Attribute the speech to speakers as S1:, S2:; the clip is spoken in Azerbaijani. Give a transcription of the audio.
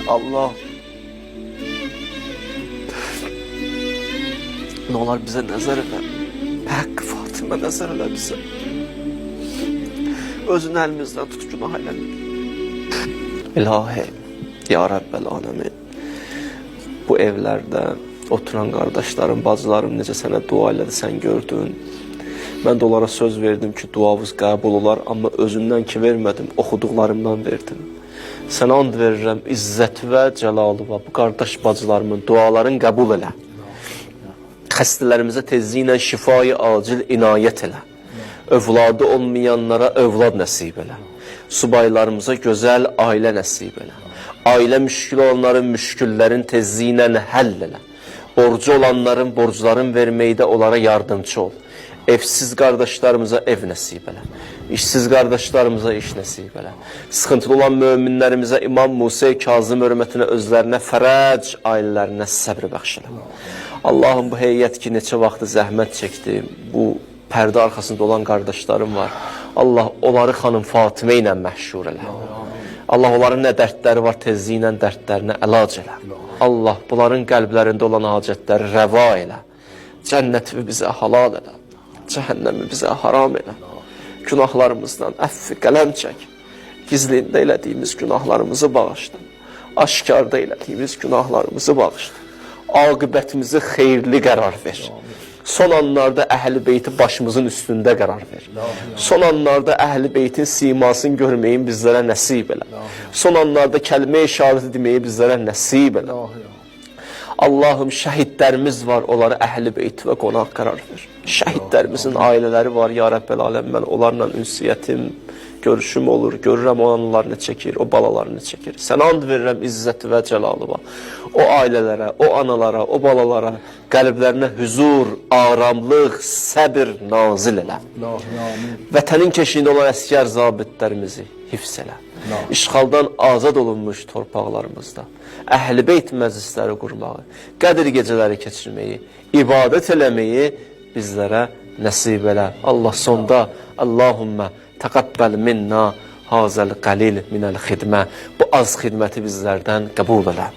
S1: Allah. Nə olar bizə nəzər elə. Həqqi Fatimə nəzər elə bizə. Özünü əlimizdən tut, günah eləmir. İlahi, ya Rəbbəl aləmin. Bu evlərdə oturan qardaşlarım, bacılarım necə sənə dua elədi, sən gördün. Mən də onlara söz verdim ki, duavız qəbul olar, amma özümdən ki vermədim, oxuduqlarımdan verdim. Sənə and verirəm izzət və cəlalıva, bu qardaş bacılarımın duaların qəbul elə. Xəstələrimizə tezliklə şifayı acil inayət elə. Övladı olmayanlara övlad nəsib elə. Subaylarımıza gözəl ailə nəsib elə. Ailə müşkülü olanların müşküllərin tezliklə həll elə. Borcu olanların borcların verməkdə onlara yardımçı ol. Evsiz qardaşlarımıza ev nəsib elə. İşsiz qardaşlarımıza iş nəsib elə. Sıxıntılı olan möminlərimizə İmam Musa Kazım hörmətinə özlərinə fərəc, ailələrinə səbr bəxş elə. Allahım bu heyət ki neçə vaxtı zəhmət çəkdi, bu pərdə arxasında olan qardaşlarım var. Allah onları xanım Fatimə ilə məhşur elə. Allah onların nə dərdləri var tezliklə dərdlərinə əlac elə. Allah bunların qəlblərində olan hacətləri rəva elə. Cənnəti bizə halal elə. Cəhənnəmi bizə haram elə. Günahlarımızdan əffi qələm çək. Gizlində elədiyimiz günahlarımızı bağışla. Aşkarda elədiyimiz günahlarımızı bağışla. Aqibətimizi xeyirli qərar ver. Son anlarda əhl-i beyti başımızın üstündə qərar ver. Son anlarda əhl-i beytin simasını görməyin bizlərə nəsib elə. Son anlarda kəlmə-i şəhadət deməyi bizlərə nəsib elə. Allahım şəhidlərimiz var, onları əhl-i beyt və qonaq qərar ver. Şəhidlərimizin ailələri var, ya Rəbbəl aləm, mən onlarla ünsiyyətim, görüşüm olur, görürəm o analar nə çəkir, o balalar nə çəkir. Sənə and verirəm izzət və cəlalıma. O ailələrə, o analara, o balalara qəlblərinə huzur, aramlıq, səbir nazil elə. Vətənin keşiyində olan əskər zabitlərimizi hifz elə. İşğaldan azad olunmuş torpaqlarımızda əhl-i beyt məclisləri qurmağı, Qədir gecələri keçirməyi, ibadət eləməyi bizlərə nəsib elə. Allah sonda Allahümmə təqəbbəl minna hazəl qalil minəl xidmə. Bu az xidməti bizlərdən qəbul elə.